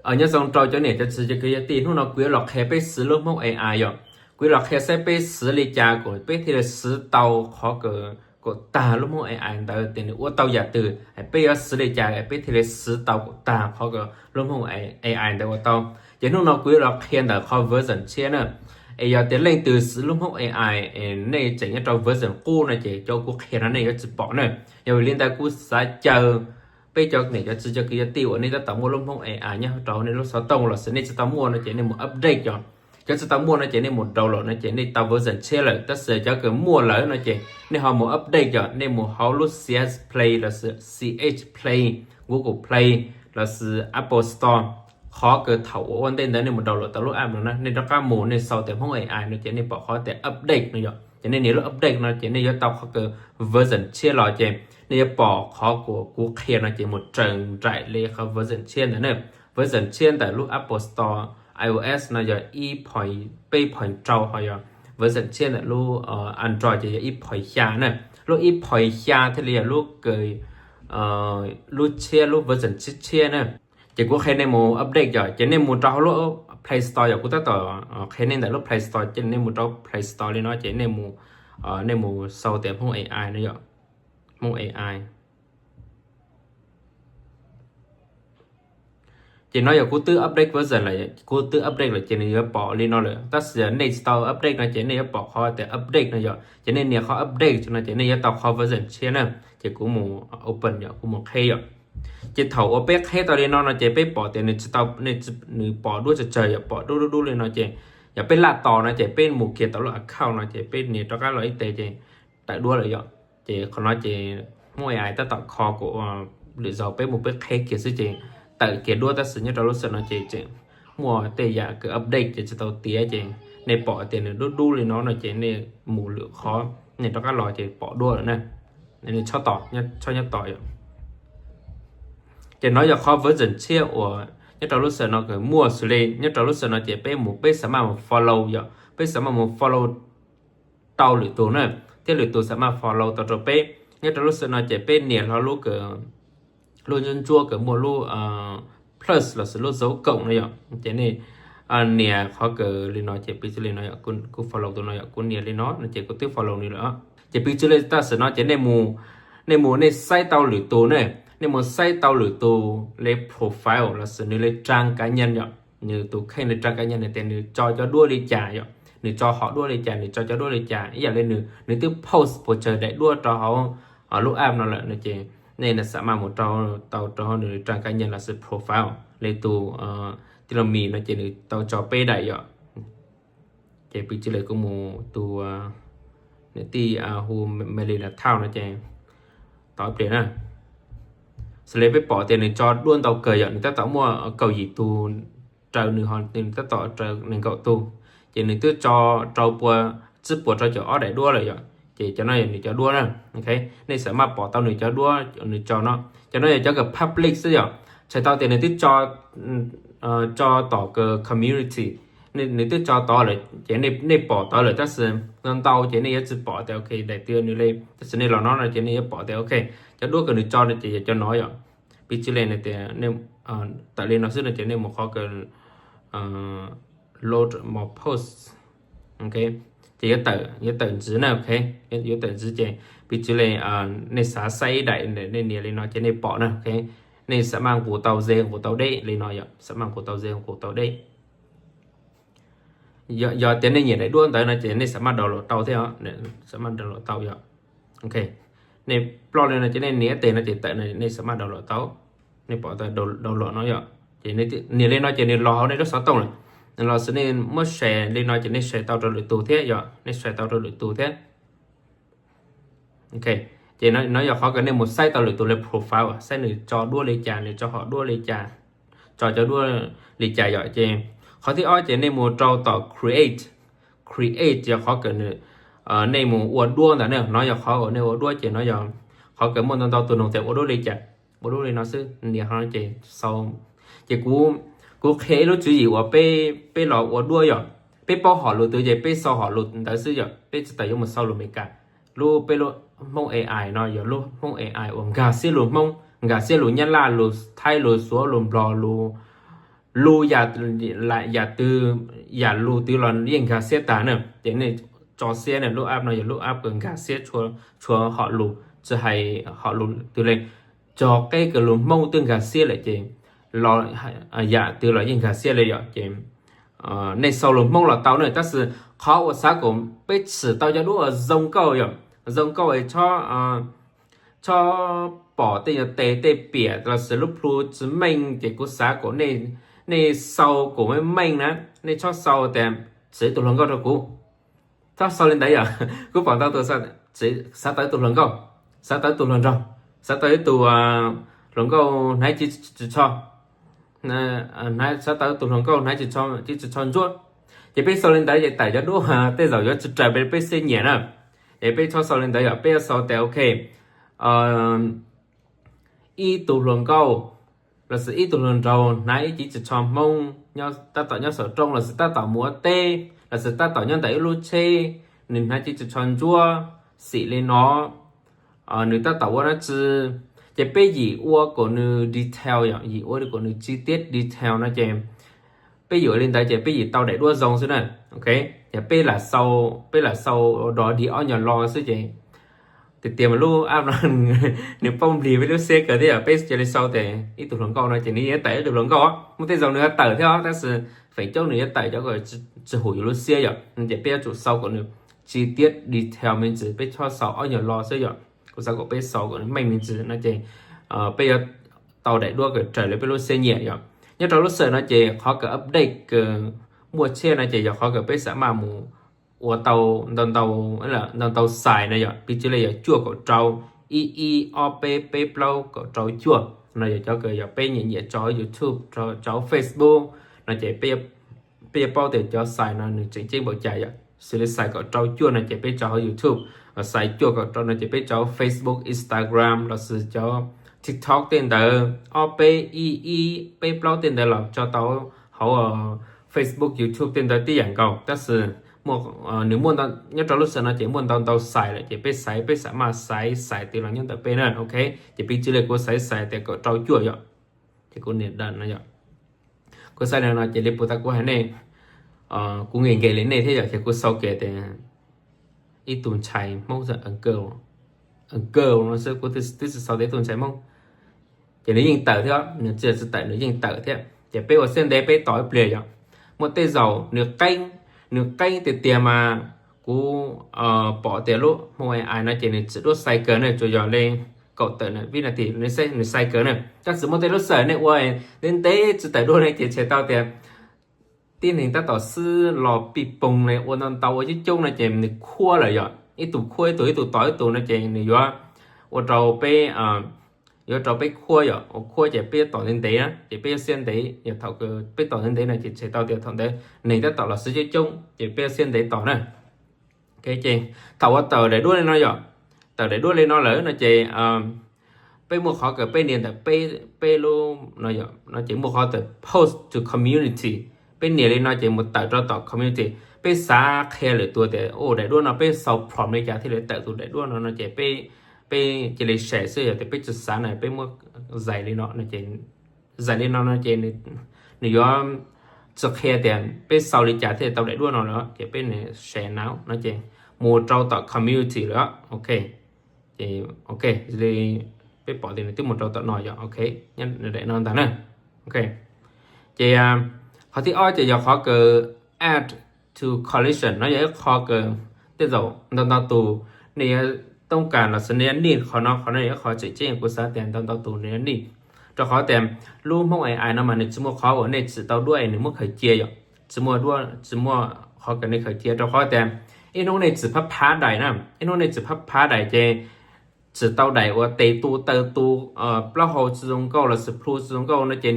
Nyob zoo rau cov niam cov txiv cov kwv cov tij, hnub no kuv yuav los qhia peb siv lub Hmoob A I yom. Kuv yuav los qhia saib peb siv li cas kom peb thiaj li siv tau qhov kom tag lub Hmoob A I ntawd tias nws ua tau yam twg, peb yuav siv li cas peb thiaj li siv tau kom tag qhov kom lub Hmoob A I ntawd ua tau. Ces hnub no kuv yuav los qhia ntawm qhov version tshiab na. Es yog tias leej twg siv lub Hmoob A I es nej tseem nyob rau version qub no ces cov kuv qhia no nej yuav tsis pom na. Yog vim li ntawd kuv xav caw peb cov niam cov txiv cov kwv cov tij uas nej tab tom muaj lub Hmoob A I nyob rau nej lub xov tooj los sis nej tsis tau muaj no ces nej mus update yom. Cov tsis tau muaj no ces nej mus download no ces nej tau version tshiab lawm, tab sis cov kws muaj lawm no ces nej ho mus update yom, nej mus hauv lub C S Play los sis C H Play, Google Play los sis Apple Store. Qhov kws thaum uas ua ntej ntawd nej mus download tau lub app no na, nej rov qab mus nej sau tias Hmoob A I no ces nej pom qhov tias update no yom. Ces nej nias lub update no ces nej yuav tau qhov kws version tshiab los ces nej yuav pom qhov kuv qhia no ces mus raws nraim li qhov version tshiab ntawd na. Version tshiab ntawm lub Apple Store I O S no yog ib point peb point rau, ho yog version tshiab ntawm lub Android ces yog ib point xya na. Lub ib point xya thiaj li yog lub kws lub tshiab, lub version tshiab tshiab na. Ces kuv qhia nej mus update yom, ces nej mus rau hauv lub Play Store yom, kuv tab tom qhia nej ntawm lub Play Store ces nej mus rau Play Store li no ces nej mus, nej mus sau tias Hmoob A I no yom, Hmoob A I. Ces no yog kuv twb update version lawm, kuv twb update lawm ces nws yuav pom li no lawm, tab sis yog nej tsis tau update no ces nej yuav pom qhov tias update no yom, ces nej nias qhov update no ces nej yuav tau qhov version tshiab na. Ces kuv mus open yom, kuv mus qheb yom. Ces thaum uas peb qheb tau li no no ces peb pom tias nws tsis tau, nws pom duab tsawg tsawg yom, pom dub dub dub li no ces yog peb laj tos no ces peb mus kiag tau lub account no ces peb nias rov qab los ib teg ces tawm duab lawm yom. Ces qhov no ces Hmoob A I tab tom kho kuv, lwm zaus peb mus peb qheb kiag xwb ces tawm kiag duab, tab sis nyob rau lub sij hawm no ces tseem muaj tej yam kws update ces tsis tau tiav ces nej pom tias nws dub dub li no no ces nej mus lwm qhov, nej rov qab los ces pom duab lawm na. Nws tshaj tom, tshaj nyob tos yom. Ces no yog qhov version tshiab uas nyob rau lub sij hawm no kws muaj xws li nyob rau lub sij hawm no ces peb mus peb xav maj mus follow yom, peb xav maj mus follow tau lwm tus na, thiab lwm tus xav maj follow tau rau peb. Nyob rau lub sij hawm no ces peb nias hlo lub kws, lub ntsuab ntsuab kws muaj lub plus los sis lub dấu cộng no yom, ces nej nias qhov kws li no ces piv txwv li no yom, kuv follow tus no yom, kuv nias li no no ces kuv twb follow nws lawm. Ces piv txwv li tam sim no ces nej mus, nej mus nej saib tau lwm tus ne, nej mus saib tau lwm tus li profile los sis nws li trang cá nhân yom, nws tus kheej li trang cá nhân no tias nws tso cov duab li cas yom, nws tso hom duab li cas, nws tso cov duab li cas, ib yam li nws, nws twb post puas tsawg daim duab rau hauv lub app no lawm no ces nej xav maj mus rau, tau rau hauv nws li trang cá nhân los sis profile li tus tij laug Mis no ces nws tau tso peb daim yom. Ces piv txwv li kuv mus tus niam tij hu Melina Thao no ces tau ib pliag na. Xws li peb pom tias nws tso duab ntau kawg yom, nws tab tom muaj kaum yim tus raws nws, ho nws tab tom raws nees nkaum tus, ces nws twb tso rau pua, tsib puas rau caum ob daim duab lawm yom. Ces cov no yog nws cov duab na. Nej xav maj pom tau nws cov duab nws tso no, cov no yog cov kws public xwb yom. Txhais tau tias nws twb tso, tso tom kws community, nws twb tso tod lawm ces nej pom tod lawm, tab sis ntau ntau ces nej yuav tsis pom tias ok daim twg nws li, tab sis nej los no no ces nej yuav pom tias ok, cov duab kws nws tso no ces yog cov no yom. Piv txwv li tias tawm li no xwb no ces nej mus qhov kws load more posts, ok, ces yuav tawm, yuav tawm ntxiv na, ok, yuav tawm ntxiv ces piv txwv li nej xav saib ib daim, nej nias li no ces nej pom na, ok. Nej xav maj nqus tau ze nqus tau deb li no yom, xav maj nqus tau ze nqus tau deb. Yog tias nej nyiam daim duab ntawd no ces nej xav maj download tau thiab, xav maj download tau yom. Ok, nej ploj li no ces nej nias tes no ces tawm, nej xav maj download tau, nej pom tau download no yom. Ces nias li no ces nws los hauv nej lub xov tooj lawm, los sis nej muab share li no ces nej share tau rau lwm tus thiab yom, nej share tau rau lwm tus thiab. Ok, ces no yog qhov kws nej mus saib tau lwm tus li profile, saib nws tso duab li cas, nws tso hom duab li cas, tso cov duab li cas yom. Ces qhov thib ob ces nej mus rau tom create, create yog qhov kws nej mus ua duab ntawd ne, no yog qhov uas nej ua duab ces no yog qhov kws muaj ntau ntau tus nug tias ua duab li cas, ua duab li no xwb, nias qhov no ces sau. Ces kuv, kuv qhia ib lub tswv yim uas peb, peb los ua duab yom, peb paub hom lus twg ces peb sau hom lus ntawd xwb yom, peb tsis tas yuav mus sau lus Amelikas. Lub, peb lub Hmoob A I no yog lub Hmoob A I uas nkag siab lus Hmoob, nkag siab lus Nyab Laj, lus Thaib, lus Suav, lus Nplog, lus lus yam, yam twg, yam lus twg los yeej nkag siab tag na. Ces nej tso siab na, lub app no yog lub app uas nkag siab tshua hom lus, tsis hais hom lus twg li, txog qeb kws lus Hmoob twb nkag siab lawm ces los yam twg los yeej nkag siab li yom. Ces nej sau lus Hmoob los tau na, tab sis qhov uas xav kom peb tshwm tau cov duab uas zoo nkauj yom, zoo nkauj es txhob pom tej nyuag tes tej piam los sis lub plhu tsis meej ces kuv xav kom nej sau kom meej meej na. Nej txhob sau tias txwv tus hluas nkauj rau kuv, txhob sau li ntawd yom. Kuv pom ntau tus xav tau tus hluas nkauj, xav tau tus hluas nraug, xav tau ib tus hluas nkauj hnav ci tsis tsho, xav tau tus hluas nkauj hnav ci tsis tsho ntsuab. Ces peb sau li ntawd ces tawm cov duab tej zaum yuav tsis raws li peb siab nyiam na. Ces peb txhob sau li ntawd yom, peb yuav sau tias ok, ib tug hluas nkauj los sis ib tug hluas nraug hnav ib ci tsis tsho Hmoob, tab tom nyob saum roob los sis tab tom mus ua teb los sis tab tom nyob ntawm ib lub tsheb, nws hnav ci tsis tsho ntsuab xim li no, nws tab tom ua dab tsi. Ces peb yim ua kom nws detail yom, yim ua kom nws chi tiab detail no ces peb yim ua li ntawd ces peb yim tau daim duab zoo xwb na. Ok, yog peb lam sau, peb lam sau dog dig ob nyuag lo xwb ces tiag tiag mas lub app no nws paub nplig peb lub siab kawg thiab yom. Peb cia li sau tias ib tug hluas nkauj no ces nws yeej tawm ib tug hluas nkauj. Muaj tej zaum nws yuav tawm thiab tab sis feem coob nws yuav tawm cov uas tsis hum yus lub siab yom. Ces peb yuav tsum sau kom nws chi tiab detail me ntsis, peb txhob sau ob nyuag lo xwb yom. Kuv xav kom peb sau kom nws meej me ntsis no ces peb yuav tau daim duab kawg raws li peb lub siab nyiam yom. Nyob rau lub sij hawm no ces qhov kawg update kawg muaj tshaj no ces yog qhov kawg peb xav maj mus ua tau ntau ntau, ntau ntau size no yom, piv txwv li yog cuaj kaum rau, ib ib ob peb peb plaub kaum rau cuaj no yog cov kawg yog peb nyiam nyiam tso YouTube, tso Facebook no ces peb yuav paub tias cov size no nws tseem ceeb npaum cas yom. Xws li size kaum rau cuaj no ces peb tso hauv YouTube, size cuaj kaum rau no ces peb tso hauv Facebook, Instagram los sis cov TikTok tej ntawd, ob peb ib ib peb plaub tej ntawd los tso tau hauv Facebook, YouTube tej ntawd tib yam nkaus. Tab sis nws muaj, nyob rau lub sij hawm no ces muaj ntau ntau size lawm ces peb xaiv, peb xav maj xaiv size twg los nyob ntawm peb na. Ok, ces piv txwv li kuv xaiv size tias kaum rau cuaj yom, ces kuv nias done no yom. Kuv xaiv no ces li puas tas kuv hais nej, kuv nkees nkees li nej thiab yom, ces kuv sau kiag tias ib tug ntxhais Hmoob xwb, a girl, a girl no xwb, kuv twb tsis sau tias ib tug ntxhais Hmoob. Ces nws yeej tawm thiab, nws tsis tsis tawm nws yeej tawm thiab. Ces peb ua siab ntev peb tos ib pliag yom. Muaj tej zaum nws qeeb, nws qeeb tiag tiag mas kuv pom tias lub Hmoob A I no ces nws tsim duab size kawg na, tsuas yog li kaum tawm vib nas this nws size kawg na. Tab sis muaj tej lub sij hawm nej ua ntev ntev tsis tawm duab ne ces ntshe tau tias tib neeg tab tom xwb los pij poog li, ua ntau ntau ua coob coob no ces nws khuab lawm yom, ib tug khuab ib tug, ib tug tos ib tug no ces nws yuav ua rau peb, yuav rau peb khuab yom, ua khuab ces peb yuav tos ntev ntev na, ces peb yuav siab ntev, yog thaum peb tos ntev ntev no ces ntshe tau tias thaum ntawd neeg tab tom los xwb coob coob ces peb yuav siab ntev tos na. Ok, ces thaum uas tawm daim duab li no yom, tawm daim duab li no lawm no ces peb muaj qhov kawg peb nias ntawm peb, peb lub no yom, no ces muaj qhov tias post to community. Peb nias li no ces mus tawm rau tom community. Peb xav qhia lwm tus tias ua daim duab no peb sau prompt li cas thiaj li tawm tus daim duab no no ces peb, peb cia li share xwb, yog tias peb tsis xav na peb muab zais li no no ces, zais li no no ces nws yuav tsis qhia tias peb sau li cas thiaj tau daim duab no lawm, ces peb nias share now no ces mus rau tom community lawm. Ok, ces ok, li peb pom tias nws twb mus rau tom no yom. Ok, nyob daim no ntag na. Ok, ces qhov thib ob ces yog qhov kawg add to collection no yog ib qho kawg tej zaum ntau ntau tus nej yuav toob kas los sis nej yuav nij qhov no, qhov no yog ib qho tseem ceeb kuv xav tias ntau ntau tus nej yuav nij, rau qhov tias lub Hmoob A I no mas nws tsis muaj qhov uas nej tsim tau duab es nws muab khaws cia yom, tsis muaj duab, tsis muaj qhov kawg nej khaws cia, rau qhov tias ib hnub nej tsim phab phab daim na, ib hnub nej tsim phab phab daim ces tsim tau daim uas tes tu taw tu, plaub hau tsis zoo nkauj los sis plhu tsis zoo nkauj no ces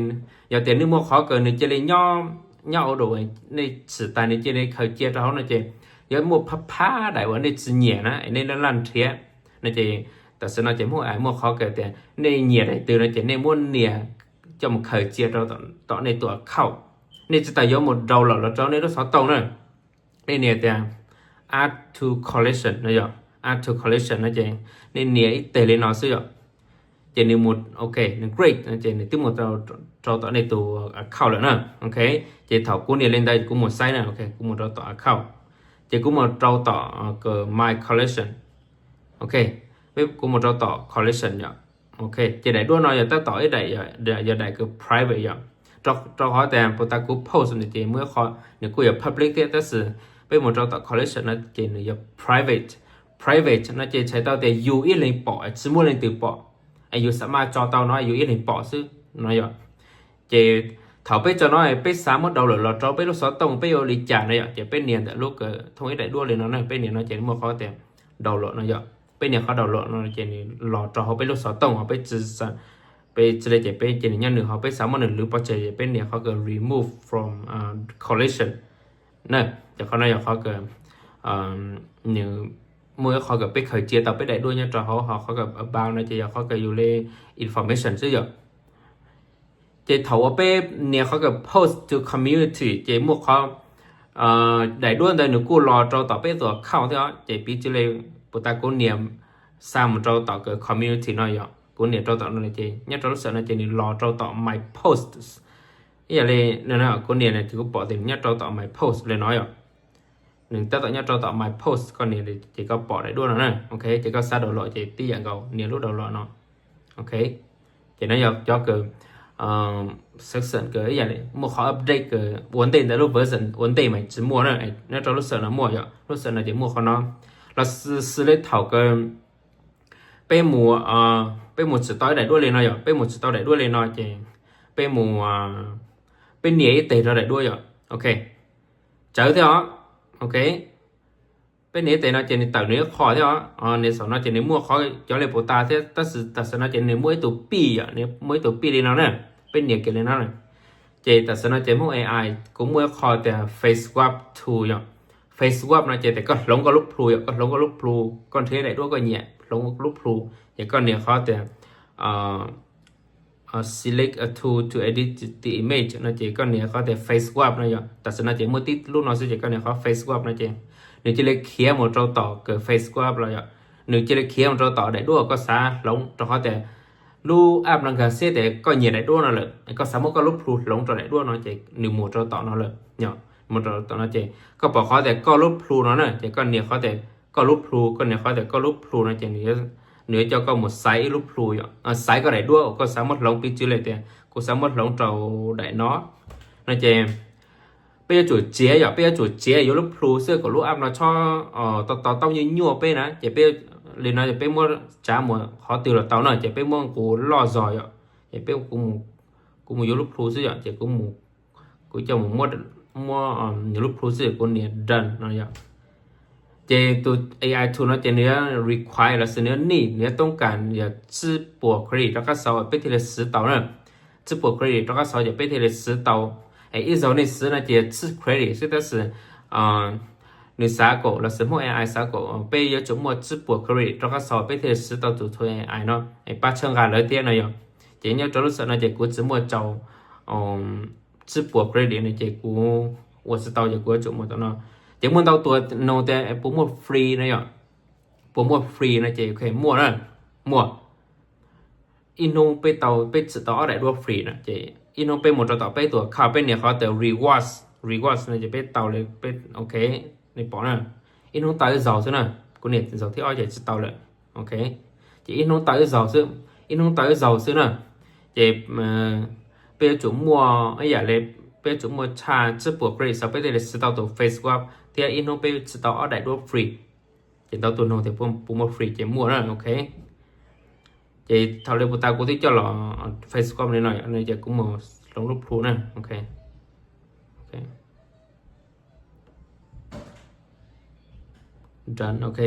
yog tias nej muaj qhov kawg nws cia li nyob, nyob au dau, nej tsim tas nws cia li khaws cia rau hauv no ces yuav muaj phab phab daim uas nej tsis nyiam na es nej laj laj nrhiav no ces tam sim no ces Hmoob A I muaj qhov kawg tias nej nyiam daim twg no ces nej muab nias coj mus khaws cia rau tom nej tus account. Nej tsis tas yuav mus download los rau nej lub xov tooj na. Nej nias tias add to collection no yom, add to collection no ces nej nias ib teg li no xwb yom. Ces nws mus, ok, nws create no ces nws twb mus rau, rau tom nej tus account lawm na. Ok, ces thaum kuv nias li ntawd kuv mus saib na, ok, kuv mus rau tom account, ces kuv mus rau tom my collection. Ok, kuv mus rau tom collection yom. Ok, ces daim duab no yog tab tom ib daim, yog daim kws private yom. Rau qhov tias puas tas kuv post no ces muaj ib qho nws kuj yog public thiab, tab sis peb mus rau tom collection no ces nws yog private. Private no ces txhais tau tias yus ib leeg pom, tsis muaj leej twg pom, es yus xav mas tso tau no yus ib leeg pom xwb no yom. Ces thaum peb tso no peb xav muab download los rau peb lub xov tooj peb yuav ua li cas no yom, ces peb nias ntawm lub kws thooj ib daim duab li no na, peb nias no ces muaj qhov tias download no yom. Peb nias qhov download no ces nws los rau hauv peb lub xov tooj, peb tsis, peb tsis li ces peb ces nws nyob nws hauv, peb xav muab nws lwv pov tseg ces peb nias qhov kws remove from collection na. Ces qhov no yog qhov kws nws muaj ib qho kws peb khaws cia tau peb daim duab nyob rau hauv, ho qhov kws about no ces yog qhov kws yus li information xwb yom. Ces thaum uas peb nias qhov kws post to community ces muaj qhov daim duab ntawd nws kuj los rau tom peb tus account thiab os. Ces piv txwv li puas tas kuv nias xa mus rau tom kws community no yom, kuv nias rau tom no ces nyob rau lub sij hawm no ces nws los rau tom my posts. Ib yam li kuv nias no ces kuv pom tias nws nyob rau tom my post li no yom. Nws tab tom nyob rau tom my post, koj nias ces koj pom daim duab no na. Ok, ces koj xav download ces tib yam nkaus nias lub download no. Ok, ces no yog cov kws section kws ib yam li muaj qhov update kws ua ntej ntawd lub version ua ntej mas tsis muaj na, nyob rau lub sij hawm no muaj yom. Lub sij hawm no ces muaj qhov no. Los xws li thaum kws peb mus, peb mus tsim tau ib daim duab li no yom, peb mus tsim tau daim duab li no ces peb mus, peb nias ib teg rau daim duab yom. Ok, tsawv thiab os. Ok, peb nias ib teg no ces nws tawm nws ib qho thiab os. Nws saum no ces nws muaj qhov cov li puas tas thiab, tab sis tam sim no ces nws muaj ib tug pij yom, nws muaj ib tug pij li no na. Peb nias kiag li no na. Ces tam sim no ces Hmoob A I kuv muaj ib qho tias face swap tool yom. Face swap no ces tias koj hloov koj lub plhu yom, koj hloov koj lub plhu, koj nrhiav daim duab koj nyiam hloov lub plhu, ces koj nias qhov tias select a tool to edit the image no ces koj nias qhov tias face swap no yom. Tam sim no ces muaj tib lub no xwb ces koj nias qhov face swap no ces nws cia li khiav mus rau tom kws face swap los yom. Nws cia li khiav mus rau tom daim duab koj xav hloov, rau qhov tias lub app no nkag siab tias koj nyiam daim duab no lawm, koj xav muab koj lub plhu hloov rau daim duab no ces nws mus rau tom no lawm. Mus rau tom no ces koj pom qhov tias koj lub plhu no na, ces koj nias qhov tias koj lub plhu, koj nias qhov tias koj lub plhu no ces nws yuav coj koj mus xaiv ib lub plhu yom, xaiv koj daim duab uas koj xav muab hloov. Piv txwv li tias kuv xav muab hloov rau daim no no ces peb yuav tsum txiav yom, peb yuav tsum txiav yuav lub plhu xwb kom lub app no txhob to to taub nyuaj nyuaj peb na. Ces peb li no peb muab tsav mus qhov twg los tau no, ces peb muab nqus loj zog yom. Ces peb, kuv mus yuav lub plhu xwb yom, ces kuv, kuv coj mus muab, muab nws lub plhu xwb, kuv nias done no yom. Ces tus A I tool no ces nws yuav require los sis nws yuav need, nws yuav toob kas yog tsib puas credit rov qab xauv peb thiaj li siv tau na. Tsib puas credit rov qab xauv ces peb thiaj li siv tau. Es ib zaug nej siv no ces tsib credit xwb, tab sis nws xav kom los sis Hmoob A I xav kom peb yuav tsum muaj tsib puas credit rov qab xauv peb thiaj li siv tau tus tool A I no, es pab txhawb nqa lawv thiab no yom. Ces nyob rau lub sij hawm no ces kuv tsis muaj tau tsib puas credit no ces kuv ua tsis tau, ces kuv yuav tsum muaj tau no. Ces muaj ntau tus nug tias puas muaj free no yom, puas muaj free no ces muaj na, muaj. Ib hnub peb tau, peb tsim tau ob daim duab free no ces ib hnub peb mus rau tom peb tus account, peb nias qhov tias rewards, rewards no ces peb tau li, peb, ok, nej pom na, ib hnub tau ib zaug xwb na. Kuv nias zaug thib ob ces tsis tau lawm. Ok, ces ib hnub tau ib zaug xwb, ib hnub tau ib zaug xwb na. Ces peb yuav tsum muaj ib yam li, peb yuav tsum muaj tshaj tsib puas credit xauv peb thiaj li siv tau tus face swap, thiab ib hnub peb tsim tau ob daim duab free. Ces ntau tus nug tias puas muaj free ces muaj na. Ok, ces thaum li puas tas kuv twb coj los face swap li no, ces kuv mus hloov lub plhu na. Ok, ok,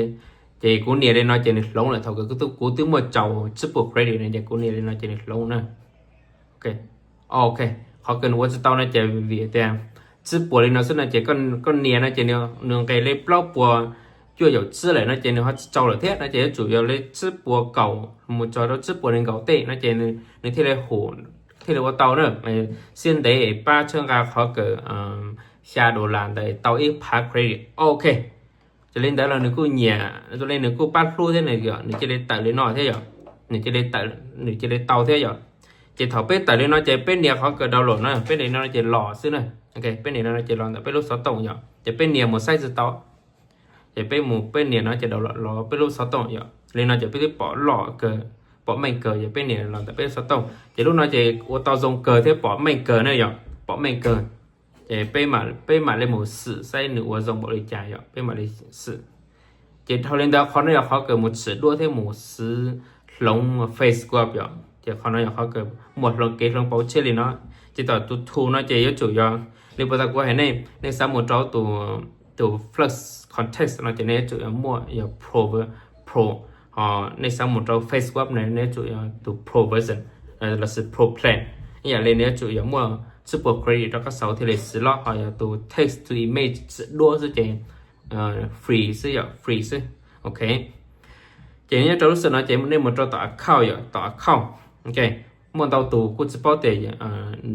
ces kuv nias li no ces nws hloov lawm. Thaum kuv twb muaj tau tsib puas credit no ces kuv nias li no ces nws hloov na. Ok, ok, qhov kws nws ua tsis tau no ces vim tias tsib puas li no xwb no ces koj nias no ces nws nqes li plaub puas cuaj caum tsib lawm no ces nws ho tsis tau lawm thiab no ces yuav tsum yog li tsib puas kaum mus txog rau tsib puas nees nkaum tej no ces nws thiaj li hum, thiaj li ua tau na. Siab ntev es pab txhawb nqa qhov kawm xya dollar ntawd tau ib phav credit. Ok, ces li ntawd los nws kuj nyiam, li nws kuj pab hlub thiab, nws cia li tawm li no thiab yom. nws cia li tau thiab yom. Ces thaum peb tawm li no ces peb nias qhov kawg download no, peb nias no ces los xwb na. Peb nias no ces los ntawm peb lub xov tooj yom, ces peb nias mus saib tsis tau. Ces peb mus peb nias no ces download los peb lub xov tooj yom. Li no ces peb twb pom loj kawg, pom meej kawg, ces peb nias los ntawm peb lub xov tooj ces lub no ces ua tau zoo kawg thiab pom meej kawg na yom, pom meej kawg. Ces peb mam li mus xwm saib nws ua zoo npaum li cas yom, peb mam li xwm. Ces dhau li ntawd qhov no yog qhov kawg mus tsim duab thiab mus xwv hloov Facebook yom. Ces qhov no yog qhov kawg muaj hloov kev hloov pauv tshiab li no. Ces tom tus tools no ces yuav tsum yog, li puas tau kuv hais nej, nej xav mus rau tus Flux Contacts no ces nej yuav tsum yog muaj yog Pro, Pro. Ho nej xav mus rau Facebook no nej yuav tsum yog tus Pro version lossis Pro plan. Ib yam li nej yuav tsum yog muaj tsib puas credit rau koj xauv thiaj li xwv los, ho yog tus text to image tsim duab xwb ces free xwb yom, free xwb. Ok, ces nyob rau lub xwm no ces nej mus rau tom account yom, tom account. Ok, muaj ntau tus kuj tsis paub tias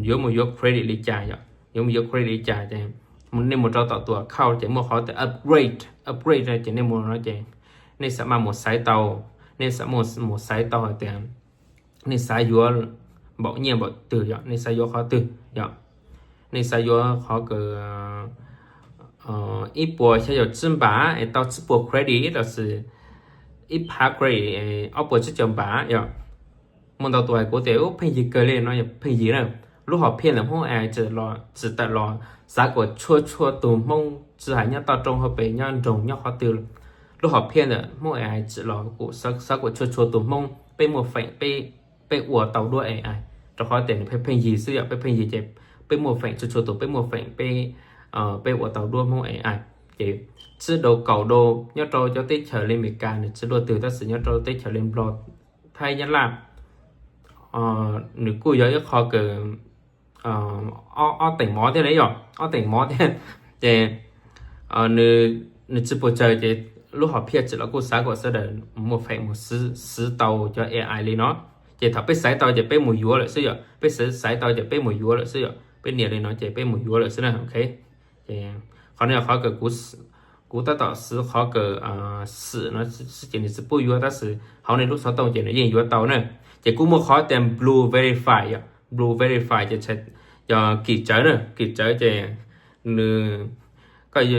yuav mus yuav credit li cas yom, yuav mus yuav credit li cas ces nej mus rau tom tus account ces muaj qhov tias upgrade, upgrade no ces nej mus no ces nej xav mas mus xaiv tau, nej xav mus xaiv tau hais tias nej xav yuav npaum nyiaj npaum twg yom, nej xav yuav qhov twg yom. Nej xav yuav qhov kawg ib puas xya caum tsib npam es tau tsib puas credit lossis ib phav credit ob puas tsib caug npam yom. Muaj ntau tus hais kuv tias pheej yig kawg li no, yog pheej yig na. Lub hom phiaj ntawm Hmoob AI tsis tawm los xav kom txhua txhua tus Hmoob tsis hais nyob toj roob hauv pes nyob nroog nyob qhov twg, lub hom phiaj ntawm Hmoob AI tsis los kuv xav kom txhua txhua tus Hmoob peb muaj feem peb ua tau duab AI, rau qhov tias nws pheej pheej yig xwb yom, peb pheej yig ces peb muaj feem, txhua txhua tus peb muaj feem peb peb ua tau duab Hmoob AI. Ces tsib dau kaum dau nyob rau cov teb chaws li Amelikas nws tsis luaj twg, tab sis nyob rau teb chaws li Nplog, Thaib, Nyab Laj nws kuj yog ib qho kawg ob teem mov thiab li yom, ob teem mov thiab. Ces nws tsis puas tsawg ces lub hom phiaj tsis los kuj xav kom sawv daws muaj feem mus xwv tau cov AI li no. Ces thaum peb xaiv tau ces peb mus yuav lawm xwb yom, peb xaiv tau ces peb mus yuav lawm xwb yom, peb nias li no ces peb mus yuav lawm xwb na. Ok, qhov no yog qhov kawg kuv tab tom xwv qhov kawg xwm no xwb ces nws tsis pub yuav, tab sis hauv nej lub xov tooj ces nws yeej yuav tau na. Ces kuj muaj qhov tias Blue Verify yom, Blue Verify ces yog kim tsawv na, kim tsawv ces nws, koj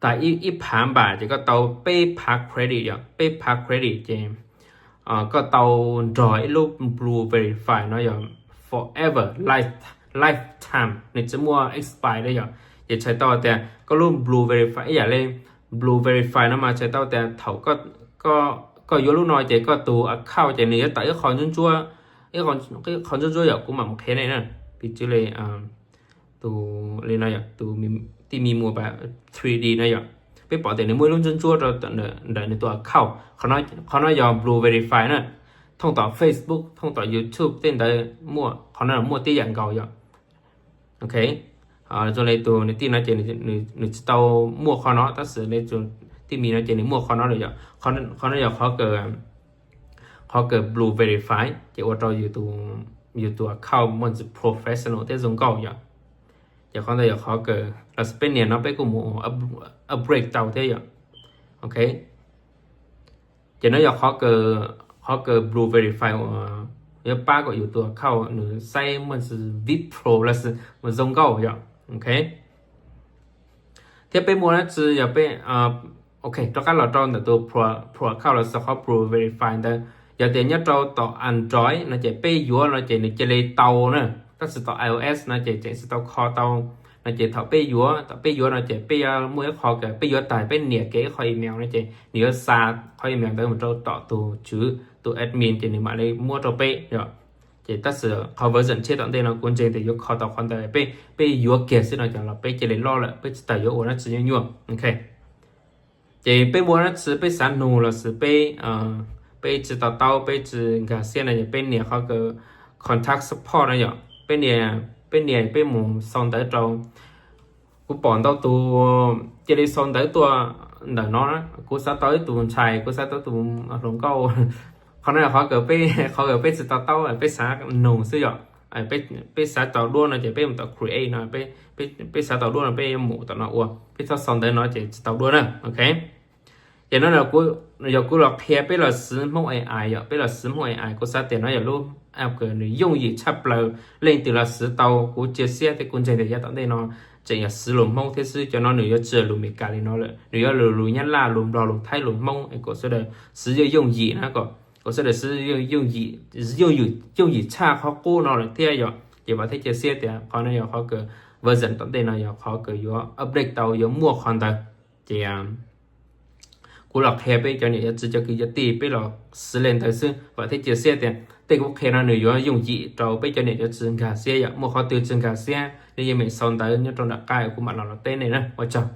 tag ib phav npam ces koj tau peb phav credit yom, peb phav credit ces koj tau nrog ib lub Blue Verify no yog forever, lifetime, nws tsis muaj expire li yom. Ces txhais tau tias koj lub Blue Verify ib yam li Blue Verify no mas txhais tau tias thaum koj yuav lub no ces koj tus account ces nws yuav tawm ib qho ntsuab ntsuab, ib qho ntsuab ntsuab yom, kuv mam mus qhia nej na. Piv txwv li tus li no yom, tus tij mi mua ba three D no yom, peb pom tias nws muaj ib lub ntsuab ntsuab rau ntawm nws tus account. Qhov no yog Blue Verify na, thooj tom Facebook, thooj tom YouTube tej ntawd muaj, qhov no muaj tib yam nkaus yom. Ok, zoo li tus niam tij no ces nws tsis tau muaj qhov no, tab sis li tus tij mi no ces nws muaj qhov no lawm yom. Qhov no yog qhov kawg Blue Verify ces ua rau yus tus account muaj ntsis professional thiab zoo nkauj yom. Ces qhov ntawd yog qhov kawg los peb nias no peb kuj mus upgrade tau thiab yom. Ok, ces no yog qhov kawg Blue Verify uas yuav pab kom yus tus account nws saib muaj ntsis vib pro los mus zoo nkauj yom. Ok, thiab peb muaj dab tsi yog peb, ok, rov qab los rau ntawm tus pro account los qhov Blue Verify ntawd, yog tias nyob rau tom Android no ces peb yuav no ces nws cia li tau na, tab sis tom iOS no ces tseem tsis tau kho tau. No ces thaum peb yuav, thaum peb yuav no ces peb yuav muaj ib qho kawg peb yuav tag peb nias kiag ib qho email no ces nws yuav xa qhov email ntawd mus rau tom tus tswv, tus admin ces nws mam li muab rau peb yom. Ces tab sis qhov version tshiab tom ntej no kuv ntseeg tias yuav kho tau qhov ntawd, peb yuav kiag xwb no ces los peb cia li loj lawm, peb tsis tas yuav ua dab tsi nyuaj nyuaj. Ok, ces peb muaj dab tsi peb xav nug los sis peb, peb tsis to taub, peb tsis nkag siab no ces peb nias qhov kawg contact support no yom. Peb nias, peb nias peb mus sau ntawv rau. Kuv pom ntau tus cia li sau ntawv tuaj ntawm no, kuv xav tau ib tus ntxhais, kuv xav tau tus hluas nkauj. Qhov no qhov kawg peb, qhov kawg peb tsis to taub, peb xav nug xwb yom. Peb xav tau duab no ces peb mus tom create no, peb xav tau duab no peb mus tom no ua, peb txhob sau ntawv no ces tsis tau duab na. Ok, Ces no yog kuv los qhia peb los siv Hmoob A I yom, peb los siv Hmoob A I, kuv xav tias no yog lub app nws yooj yim tshaj plaws, leej twg los siv tau. Kuv cia siab thiab kuv ntseeg tias yav tom ntej no tseem yog siv lus Hmoob thiab xwb. Cov no nws yuav tsis lus Meskas li no lawm, nws yuav lus, lus Nyab Laj, lus Nplog, lus Thaib, lus Hmoob, kom sawv daws siv yooj yim na, kom skom sawv daws siv yooj yim, yooj yim tshaj qhov qub no lawm thiab yom. Ces vam thiab cia siab tias qhov no yog qhov kawg, version tom ntej no yog qhov kawg yuav update tau, yuav muaj qhov ntawd. Ces kuv los qhia peb cov niam cov txiv cov kwv cov tij peb los siv li ntawd xwb. Vam thiab cia siab tias tej kuv qhia no nws yuav yooj yim rau peb cov niam cov txiv nkag siab yom. Muaj qhov twg tsis nkag siab nej yeej meem sau ntawv nyob rau nram qab kuv mam los los teb nej na. Ua tsaug.